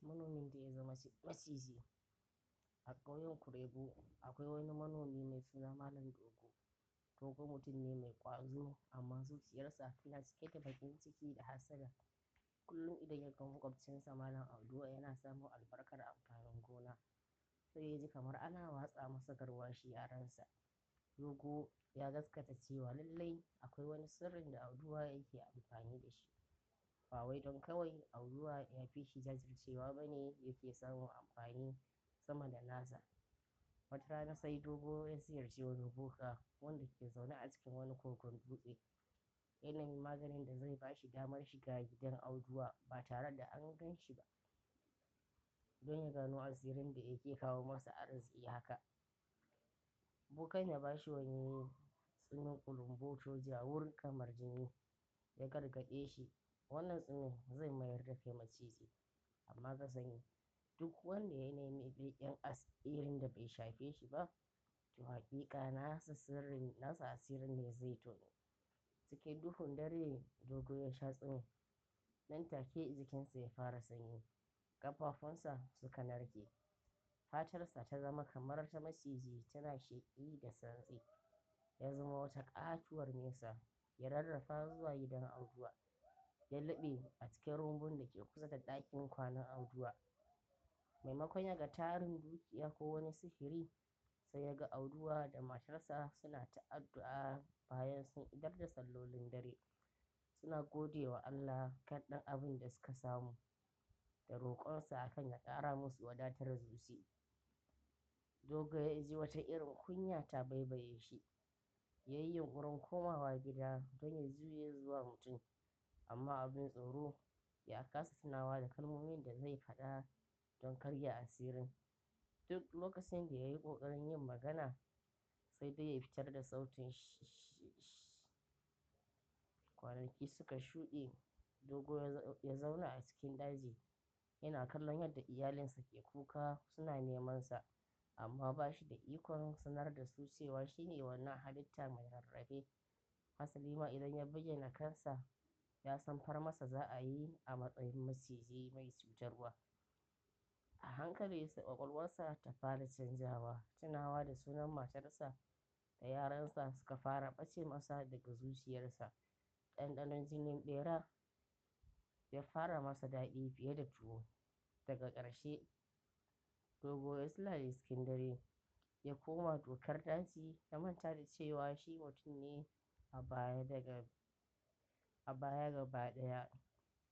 Manomin da ya zama maciji. A ƙauyen Kuregu akwai wani manomi mai suna Malam Dogo. Dogo mutum ne mai ƙwazo, amma zuciyarsa tana cike da baƙin ciki da hassada. Kullum idan ya ga maƙwabcinsa Malam Audu yana samun albarkar amfanin gona, sai ya ji kamar ana watsa masa garwashi a ransa. Dogo ya gaskata cewa lallai akwai wani sirrin da Auduwa yake amfani da shi. Ba wai don kawai Auduwa ya fi shi jajircewa ba ne yake samun amfani sama da nasa. Wata rana sai Dogo ya ziyarci wani boka wanda ke zaune a cikin wani kogon dutse. Ya nemi maganin da zai ba shi damar shiga gidan Auduwa ba tare da an gan shi ba, don ya gano asirin da yake kawo masa arziki haka. Bokan ya ba shi wani tsumin ƙulumboto jawur kamar jini, ya gargaɗe shi, wannan tsumin zai mayar da kai maciji, amma ka sani, duk wanda ya nemi leƙen asirin da bai shafe shi ba, to haƙiƙa nasa sirrin nasa asirin ne zai tono. Cikin duhun dare, Dogo ya sha tsumin. Nan take jikinsa ya fara sanyi, ƙafafunsa suka narke, fatarsa ta zama kamar ta maciji tana sheƙi da santsi. Ya zama wata ƙatuwar mesa, ya rarrafa zuwa gidan Auduwa, ya laɓe a cikin rumbun da ke kusa da ɗakin kwanan Auduwa. Maimakon ya ga tarin dukiya ko wani sihiri, sai ya ga Auduwa da matarsa suna ta addu'a bayan sun idar da sallolin dare. Suna gode wa Allah kan ɗan abin da suka samu, da roƙonsa akan ya ƙara musu wadatar zuci. Dogo ya ji wata irin kunya ta baibaye shi. Ya yi yunƙurin komawa gida don ya juye zuwa mutum, amma abin tsoro, ya kasa tunawa da kalmomin da zai faɗa don karya asirin. Duk lokacin da ya yi ƙoƙarin yin magana, sai dai ya fitar da sautin sh. Kwanaki suka shuɗe, Dogo ya zauna a cikin daji, yana kallon yadda iyalinsa ke kuka suna nemansa, amma ba shi da ikon sanar da su cewa shi ne wannan halitta mai rarrafe. Hasali ma idan ya bayyana kansa, ya san far masa za a yi a matsayin maciji mai cutarwa. A hankali sai ƙwaƙwalwarsa ta fara canjawa, tunawa da sunan matarsa da yaransa suka fara ɓace masa daga zuciyarsa. Ɗanɗanon jinin ɓera ya fara masa daɗi fiye da tuwo. Daga ƙarshe, Dogo ya sulale cikin dare, ya koma dokar daji, ya manta da cewa shi mutum ne a baya gaba ɗaya.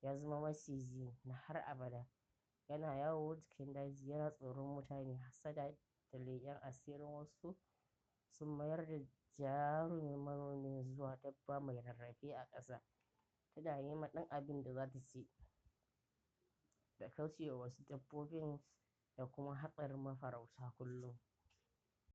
Ya zama maciji na har abada. Yana yawo cikin daji yana tsoron mutane, hassada da leƙen asirin wasu sun mayar da jarumin manomin zuwa dabba mai rarrafe a ƙasa, tana neman ɗan abin da za ta ci, da kaucewa wasu dabbobin da kuma hatsarin mafarauta kullum.